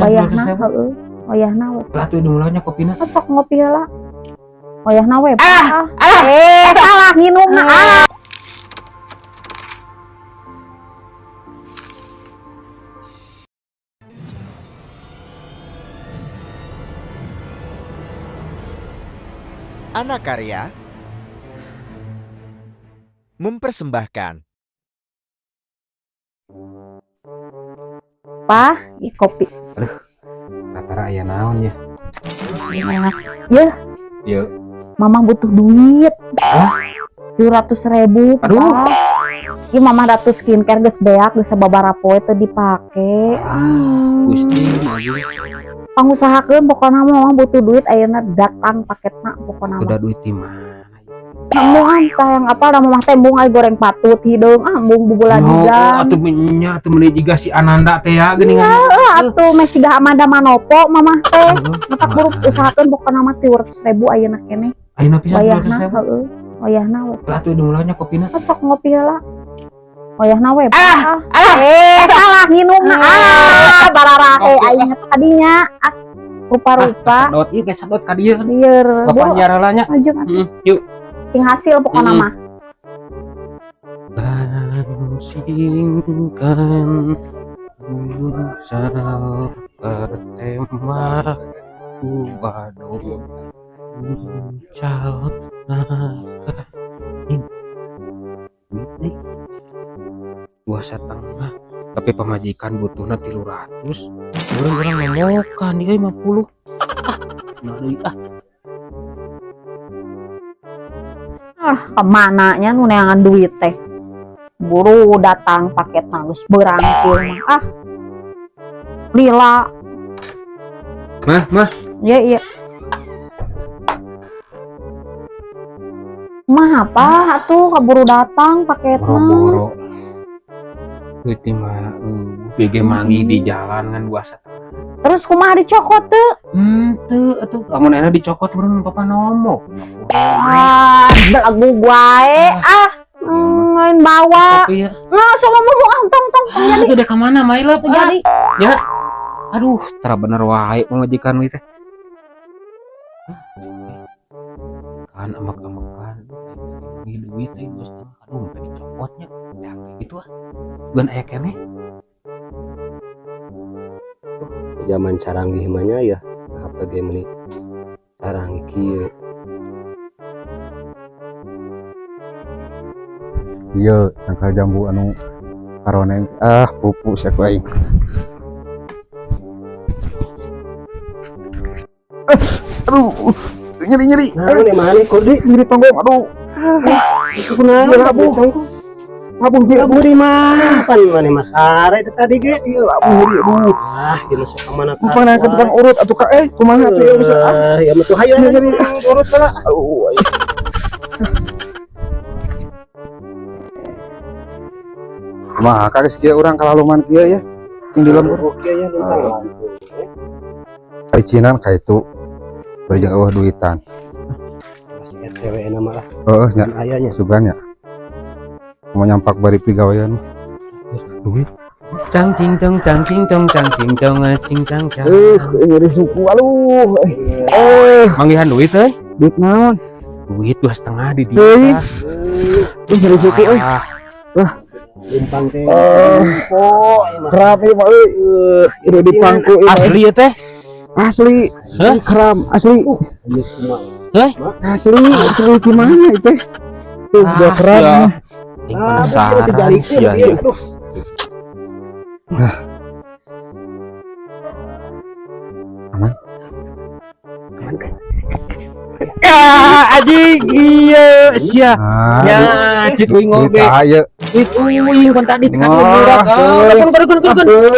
Wayahna heeh. Wayahna we. Lah tuh dimulainya kopina. Sok ngopi heula. Wayahna we. Ah, eh salah nginumna. Ah. Anakarya mempersembahkan. Pah, ih kopi. Aduh, rata aya naon ya? Ya. Yuk. Mama butuh duit. Hah? 200.000. Aduh. Ieu mama ratus skincare geus beak geus sababaraha poe teu dipake. Ah, Gusti. Pangusahakeun pokona mah mama butuh duit ayeuna datang paketna pokona mah. Udah duit di mana? Embung tah yang apa da mamah teh embung ai goreng patut hideung ah embung bubuladigan. Oh, atuh nya atuh meuni jiga si Ananda teh ya geuningan. Heeh atuh meh siga Amanda Manopo mamah teh. Matak buruk usahakeun pokona mah 200.000 ayeuna keneh. Ayeuna pisan Wayahna 200.000. heeh. Wayahna we. Lah atuh dimulainya kopina. Sok ngopi heula. Wayahna we. Ah, eh salah nginumna. Ah, bararahe aing tadinya. Ah, rupa-rupa. Sedot ieu geus sedot ka dieu. Lieur. Bapak nyarala nya. Maju. Yuk. Sing hasil pokona mah. Singkan sal ketema ubado cal duit 2,5 tapi pamajikan butuhna 300 orang-orang ngomokan dia 50 ah nah ah. Ah, kemana nya nu neangan duit teh? Buru datang paket geus beurang kieu mah. Ah. Lila. Mah, mah. Iya, iya. Mah apa atuh kaburu datang paketna. Boro-boro. Duit di mana? BG mangi di jalan kan 2,5. Terus kumaha dicokot teu? Henteu atuh. Lamun enak dicokot meureun papa nomok. Ah, belagu wae. Ah, lain bawa. Kopi ya. Nah, sok ngomong ah, tong tong Ah, itu udah ke mana my love? Jadi. Ya. Aduh, tara bener wae pamajikan we teh. Kan amak-amakan ini duit aing 2,5. Aduh, sampai dicokotnya. Ya gitu ah. Bukan aya keneh. Zaman caranggih mah nya ya, apa ge meuni caranggih kieu. Ieu tangkal jambu anu karoneng ah pupu sia ku aing. Aduh, nyeri-nyeri. Naon ieu maneh Kurdi? Nyeri tonggong aduh. Kunaon Labuh. Labuh dia Labuh di mana? Pan maneh mah sare teh tadi ge. Ieu labuh di aduh. Ah, ieu masuk ka mana? Kumaha ke tukang urut atuh ka kumaha atuh ya bisa. Ya mah tuh hayu Nyeri. urut heula. Aduh. Kumaha ka geus kieu urang kalaluman kieu ya. Sing di lembur. Oke ya lumayan. Kaiциnan ka itu. Bari jeung eueuh duitan. Masih RTW na mah lah. Heeh nya. Aya nya. Sugan nya. Mau nyampak bari pigawean duit. Cang cing tong cang cing tong cang cing tong cing cang cang. Nyeri suku aduh. Manggihan duit euy. Duit naon? Duit 2,5 di dieu. Nyeri suku euy. Ah. Limpang teh. Oh, kram ieu mah euy. Udah di pangku ieu. Asli ya teh? Asli. Hah? Kram asli. Hah? Asli, asli gimana itu? Tuh, udah kram. Aing penasaran sia ya. Aman. Aman kan? Ah, anjing ieu sia. Ya, cik uing oge. Duit Duit uing pan tadi tadi murah. Wah, Kun kun kun kun.